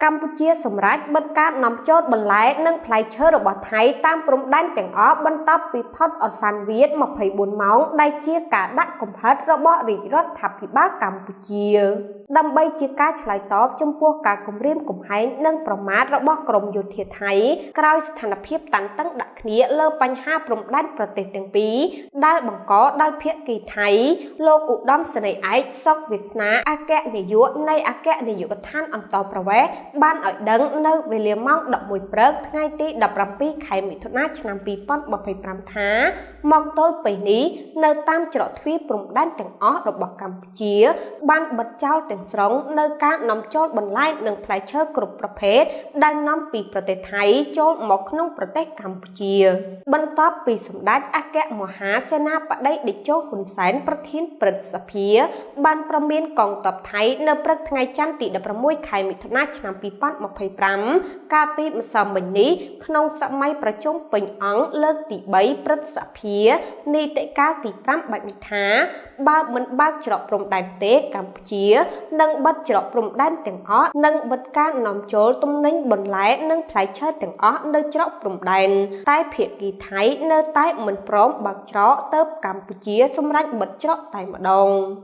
កម្ពុជាសម្រេចបិទការនាំចូលបន្លែនិងផ្លែឈើរបស់ថៃតាមព្រំដែនទាំងអស់បន្ទាប់ពីផុតឱសានវាទ24ម៉ោងដែលជាការដាក់កំហិតរបស់រាជរដ្ឋាភិបាលកម្ពុជាដើម្បីជាការឆ្លើយតបចំពោះការគំរាមកំហែងនិងប្រមាថរបស់ក្រមយោធាថៃក្រោយស្ថានភាពតានតឹងដាក់គ្នាលើបញ្ហាព្រំដែនប្រទេសទាំងពីរដែលបង្កដោយភាគីថៃលោកឧត្តមសេនីយ៍ឯកសុកវាសនាអគ្គនាយកនៃអគ្គនាយកដ្ឋានអន្តរប្រវេសន៍បានឲ្យដឹងនៅវេលាម៉ោង11ព្រឹកថ្ងៃទី17ខែមិថុនាឆ្នាំ2025ថាមកទល់ពេលនេះនៅតាមច្រកទ្វារព្រំដែនទាំងអស់របស់កម្ពុជាបានបិទចោលទាំងស្រុងនៅការនាំចូលបន្លែនិងផ្លែឈើគ្រប់ប្រភេទដែលនាំពីប្រទេសថៃចូលមកក្នុងប្រទេសកម្ពុជាបន្ទាប់ពីសម្ដេចអគ្គមហាសេនាបតីតេជោហ៊ុនសែនប្រធានព្រឹទ្ធសភាបានប្រមានកងទ័ពថៃនៅព្រឹកថ្ងៃច័ន្ទទី16ខែមិថុនាឆ្នាំ2025កាលពីម្សិលមិញនេះក្នុងសម័យប្រជុំពេញអង្គលើកទី3ព្រឹទ្ធសភានីតិកាលទី5បែបនេះថាបើមិនបើកច្រកព្រំដែនទេកម្ពុជានឹងបិទច្រកព្រំដែនទាំងអស់និងបិទការនាំចូលទំនិញបន្លែនិងផ្លែឈើទាំងអស់នៅច្រកព្រំដែនតែភាគីថៃនៅតែមិនព្រមបើកច្រកទៅកម្ពុជាសម្រេចបិទច្រកតែម្ដង។